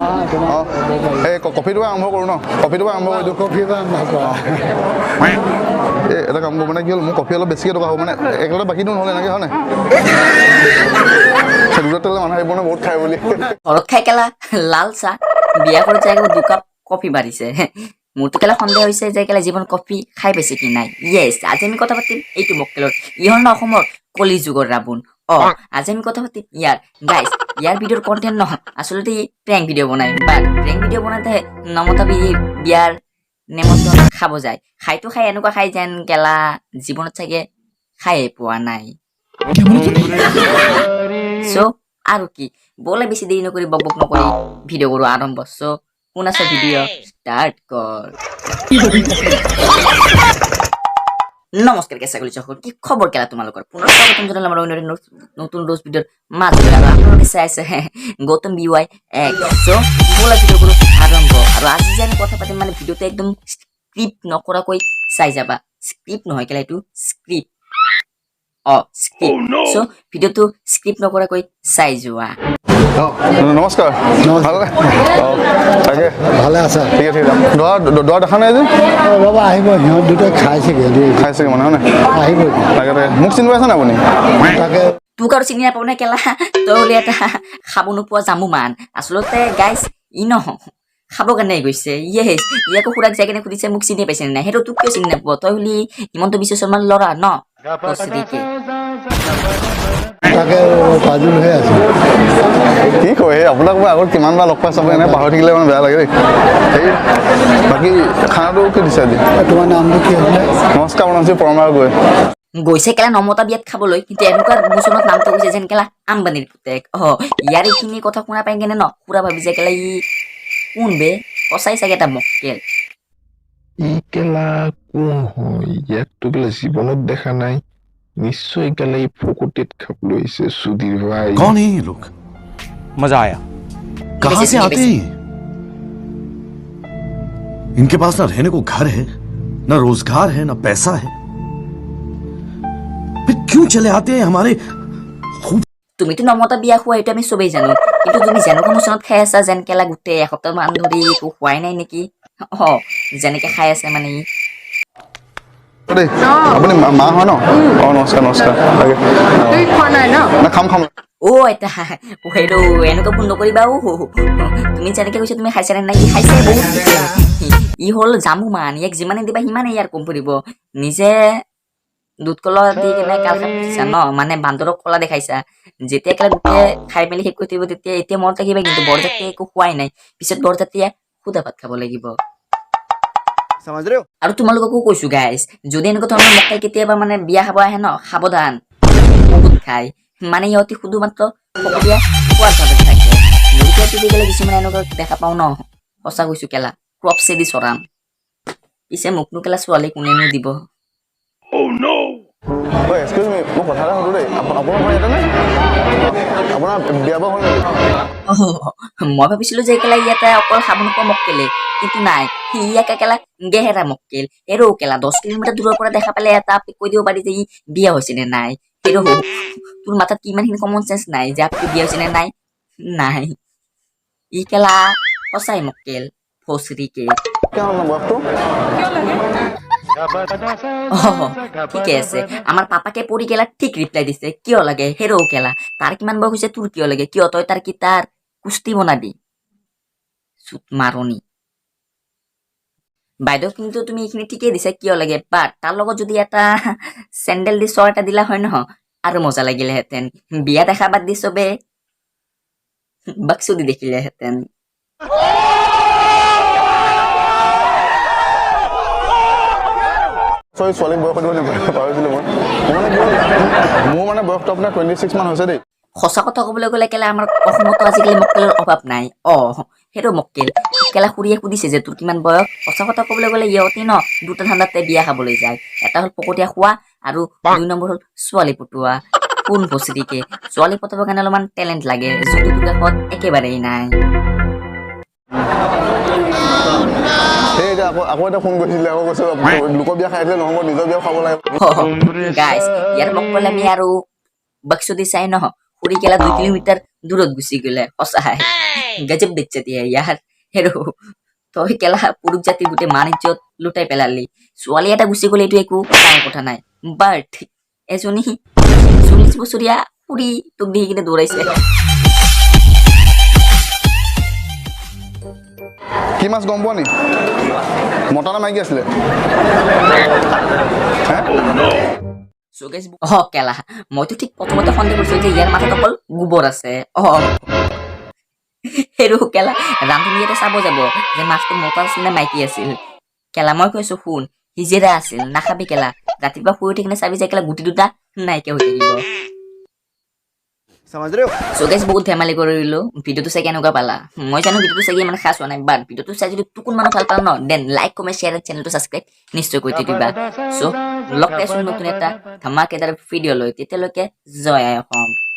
অঁ, এই কফিটো আৰম্ভ কৰোঁ ন? কফিটো আৰম্ভ কৰি দিওঁ। কফি বা আৰম্ভ কৰা। এই এটা কাম কৰোঁ, মানে কি হ'ল, মোৰ কফি অলপ বেছিকৈ দৰকাৰ হ'ব, মানে একেলগে বাকী দিওঁ নহ'লে এনেকৈ হয় নাই? দুটা তেলে মানুহ আহিব ন বহুত খাই বুলি। ঘৰত খাই কেলা লাল চাহ, বিয়া কৰি যাই 2 কাপ কফি বাঢ়িছে। মোৰতো কেলা সন্দেহ হৈছে যে কেলা জীৱন কফি খাই পাইছে কি নাই। য়েছ, আজি আমি কথা পাতিম এইটো মক্কেলৰ। ই হ'ল ন অসমৰ কলি যুগৰ ৰাৱণ। অ, আজি আমি কথা পাতিম ইয়াৰ। গাইজ, ইয়াৰ ভিডিঅ'ৰ কণ্টেণ্ট নহয়, আচলতে ই প্ৰেংক ভিডিঅ' বনায়। বাট প্ৰেংক ভিডিঅ' বনাওঁতে নমতা বিয়াৰ নেমন্ত্ৰণ খাব যায়। খাইতো খাই এনেকুৱা খাই যেন কেলা জীৱনত চাগে খায়ে পোৱা নাই। চ' আৰু কি বোলে, বেছি দেৰি নকৰি, বক বক নকৰি ভিডিঅ' কৰোঁ আৰম্ভ। চ' কোন আছ, ভিডিঅ' ষ্টাৰ্ট কৰ। নমস্কাৰ কেঁচা সকল, কি খবৰ কেলা তোমালোকৰ? পুনৰ স্বাগতম জনালো আমাৰ অন্য এটি নতুন ৰোজ ভিডিঅ'ৰ মাজলৈ। আৰু আপোনালোকে চাই আছে গৌতম বি ৱাই এক। চ' ব'লা ভিডিঅ' কৰোঁ আৰম্ভ। আৰু আজি যে আমি কথা পাতিম, মানে ভিডিঅ'টো একদম স্কিপ নকৰাকৈ চাই যাবা। স্ক্ৰিপ্ট নহয় কেলা, এইটো স্ক্ৰিপ্ট। অ, স্ক্ৰিপ্ট। চ' ভিডিঅ'টো স্কিপ নকৰাকৈ চাই যোৱা। অঁ, নমস্কাৰ। ভালনে? অঁ, তাকে। ভালে আছা? ঠিক আছে, ঠিক আছে। দৰা দৰা দেখা নাই যে? অ, বাবা আহিব, সিহঁত দুটাই খাইছেগে দেই। খাইছেগৈ মানে, হয় নাই? আহিব এতিয়া। তাকে তাকে, মোক চিনি পাইছে নাই আপুনি? তাকে। তোক আৰু চিনি নাপাওঁ নে কেলা? তই হ'লে এটা খাব নোপোৱা জামু মান। আচলতে গাইছ, ই নহ খাব কাৰণে গৈছে। ইয়েছ, ই আকৌ খুৰাক যাই কেনে সুধিছে মোক চিনি পাইছে নে নাই। সেইটো তোক কিয় চিনি নাপাব? তই হ'লি হিমন্ত বিশ্ব শৰ্মাৰ ল'ৰা ন বছৰিকে। তাকে, পাজুল হৈ আছে। কি কয় এই, আপোনাক মই আগত কিমান বাৰ লগ পাইছোঁ, আপুনি এনেই পাহৰি থাকিলে মানে বেয়া লাগে দেই। হেৰি, বাকী খানাটো কি দিছে আজি? অ, তোমাৰ নামটো কি আছিলে? নমস্কাৰ, মোৰ নাম শ্ৰী পৰমা গগৈ। গৈছে কেলা নমতা বিয়াত খাবলৈ, কিন্তু এনেকুৱা মোচনত নামটো কৈছে যেন কেলা আম্বানীৰ পুতেক। অ, ইয়াৰ এইখিনি কথা শুনা পাই কেনে ন খুৰা ভাবিছে কেলা ই কোন বে, সঁচাই চাগে এটা মক্কেল। ই কেলা কোন হয়? ইয়াকতো কেলা জীৱনত দেখা নাই। নিশ্চয় কেলা ই ফকটিত খাবলৈ আহিছে সুধীৰ ভাই। कौन है ये लोग? मजा आया। कहां से नहीं आते हैं ये? इनके पास ना रहने को घर है, ना रोजगार है, ना पैसा है, फिर क्यों चले आते हैं हमारे खूब তুমিতো নমতা বিয়া খোৱা, সেইটো আমি চবেই জানো। কিন্তু তুমি যেনেকুৱা মোচনত খাই আছা, যেন কেলা গোটেই এসপ্তাহ মান ধৰি একো খোৱাই নাই নেকি। অ, যেনেকে খাই আছে মানে ই। দেই, আপুনি মা হয় ন? অঁ, নমস্কাৰ নমস্কাৰ। তাকে। তুমি খোৱা নাই ন? না, খাম খাম। অ এটা হেৰ, এনেকুৱা ফোন নকৰিবা। অ, তুমি যেনেকে কৈছা তুমি খাইছা নে নাই, ই খাইছে বহুত খাইছে। ই হ'ল জামু মান, ইয়াক যিমানে দিবা সিমানে ইয়াৰ কম পৰিব। নিজে দুধ কলা দি কেনে কাল খাইছা ন, মানে বান্দৰক কলা দেখাইছা। যেতিয়া কেলা গোটেই খাই মেলি শেষ কৰি দিব, তেতিয়া এতিয়া মনত ৰাখিবা কিন্তু বৰযাত্ৰী একো খোৱাই নাই। পিছত বৰযাত্ৰীয়ে সুদা ভাত খাব লাগিব। আৰু তোমালোককো কৈছো গাইজ, যদি এনেকুৱা ধৰণৰ মক্কেল কেতিয়াবা মানে বিয়া খাব আহে ন, সাৱধান, বহুত খায়। মানে ইহঁতি শুধু মাত্ৰ ফকটীয়া খোৱাৰ ভাবে থাকে। মুৰ্গীয়া গ'লে কিছুমান এনেকুৱা দেখা পাওঁ ন, সঁচা কৈছো কেলা ক্ৰপছেদি চৰাম। পিছে মোকনো কেলা ছোৱালী কোনেনো দিব? ঐ, এক্সকিউজ মি, মই কথা এটা সুধো দেই। আপোনাৰ ঘৰ ইয়াতে নে? আপোনাৰ বিয়া বাৰু হ'ল নেকি? অহ, মই ভাবিছিলো যে কেলা ইয়াতে অকল খাব নোপোৱা মক্কেলে, কিন্তু নাই, সি ইয়াকে কেলা গেহেৰা মক্কেল। হেৰৌ কেলা, 10 কিলোমিটাৰ দূৰৰ পৰা দেখা পালে এটা কৈ দিব পাৰি যে ই বিয়া হৈছে নে নাই। হেৰৌ, তোৰ মাথাত কি ইমানখিনি কমন চেন্স নাই যে আপটো বিয়া হৈছে নে নাই? নাই, ই কেলা সঁচাই মক্কেল ফচৰিকে। কিমান হ'ল বয়সটো? অহ, ঠিকে আছে। আমাৰ পাপাকে পৰি কেলা ঠিক ৰিপ্লাই দিছে, কিয় লাগে? হেৰৌ কেলা, তাৰ কিমান বয়স হৈছে তোৰ কিয় লাগে? কিয় তই তাৰ কি তাৰ কুস্তি বনাবি? চুত মাৰণি। বাইদেউ, কিন্তু তুমি এইখিনি ঠিকেই দিছা, কিয় লাগে, বাট তাৰ লগত যদি এটা চেণ্ডেল দি চৰ এটা দিলা হয় নহয়, আৰু মজা লাগিলেহেঁতেন। বিয়া দেখা বাদ দি চবে বাকচুদি দেখিলেহেঁতেন। চৰি, ছোৱালীক বয়স সুধিব নাপায়, পাহৰিছিলোঁ মই। মোৰ মানে কি হ'ল, মোৰ মানে বয়সটো আপোনাৰ 26 মান হৈছে দেই। সঁচা কথা ক'বলৈ গ'লে কেলা আমাৰ অসমতো আজিকালি মক্কেলৰ অভাৱ নাই। অ, সেইটো মক্কেল কেলা খুৰীয়ে সুধিছে যে তোৰ কিমান বয়স। সঁচা কথা ক'বলৈ গ'লে ইহঁতি ন দুটা ধান্দাতে বিয়া খাবলৈ যায়। এটা হ'ল পকতীয়া খোৱা আৰু 2 নম্বৰ হ'ল ছোৱালী পটোৱা। কোন ভচৰিকে, ছোৱালী পটাবৰ কাৰণে অলপমান টেলেণ্ট লাগে, যোনটো তোৰ কাষত একেবাৰেই নাই। সেই এতিয়া আকৌ আকৌ এটা ফোন কৰিছিলে, আকৌ কৈছে লোকৰ বিয়া খাই দিলে নহ'ব, নিজৰ বিয়াও খাব লাগে। গাইছ, ইয়াৰ মক্কেল আমি আৰু বাক্সদি চাই নহ খুৰী কেলা 2 কিলোমিটাৰ দূৰত গুচি গ'লে। সঁচাই গজব বেজ্জতি হে ইয়াৰ। হেৰ, তই কেলা পুৰুষ জাতিৰ গোটেই মান ইজ্জত লুটাই পেলালি। ছোৱালী এটা গুচি গ'লে এইটো একো ডাঙৰ কথা নাই, বাট এজনী 40 বছৰীয়া খুৰী তোক দেখি কিনে দৌৰাইছে। কি মাছ গম পোৱা নি? মতা নে মাইকী আছিলে? হে? So guys, অ কেলা, মইতো ঠিক প্ৰথমতে সন্দেহ কৰিছো যে ইয়াৰ মাথাত অকল গোবৰ আছে। অ হেৰ কেলা, ৰান্ধনী এটা চাব যাব যে মাছটো মতা আছিল নে মাইকী আছিল। কেলা, মই কৈছো শুন, হিজেৰা আছিল, নাখাবি কেলা। ৰাতিপুৱা শুই উঠি কিনে চাবি যে কেলা গুটি দুটা নাইকিয়া হৈ থাকিব। চ' গাইজ, বহুত ধেমালি কৰিলো। ভিডিঅ'টো চাই কেনেকুৱা পালা? মই জানো ভিডিঅ'টো চাই ইমান খাচ হোৱা নাই, বাট ভিডিঅ'টো চাই যদি টুকুন মানুহ ভাল পালা ন, then like, comment, share, চেনেলটো ছাবস্ক্ৰাইব নিশ্চয় কৰি থৈ দিবা। চ' লগ পাইছো নতুন এটা ধামাকেদাৰ ভিডিঅ' লৈ, তেতিয়ালৈকে জয় আই অসম।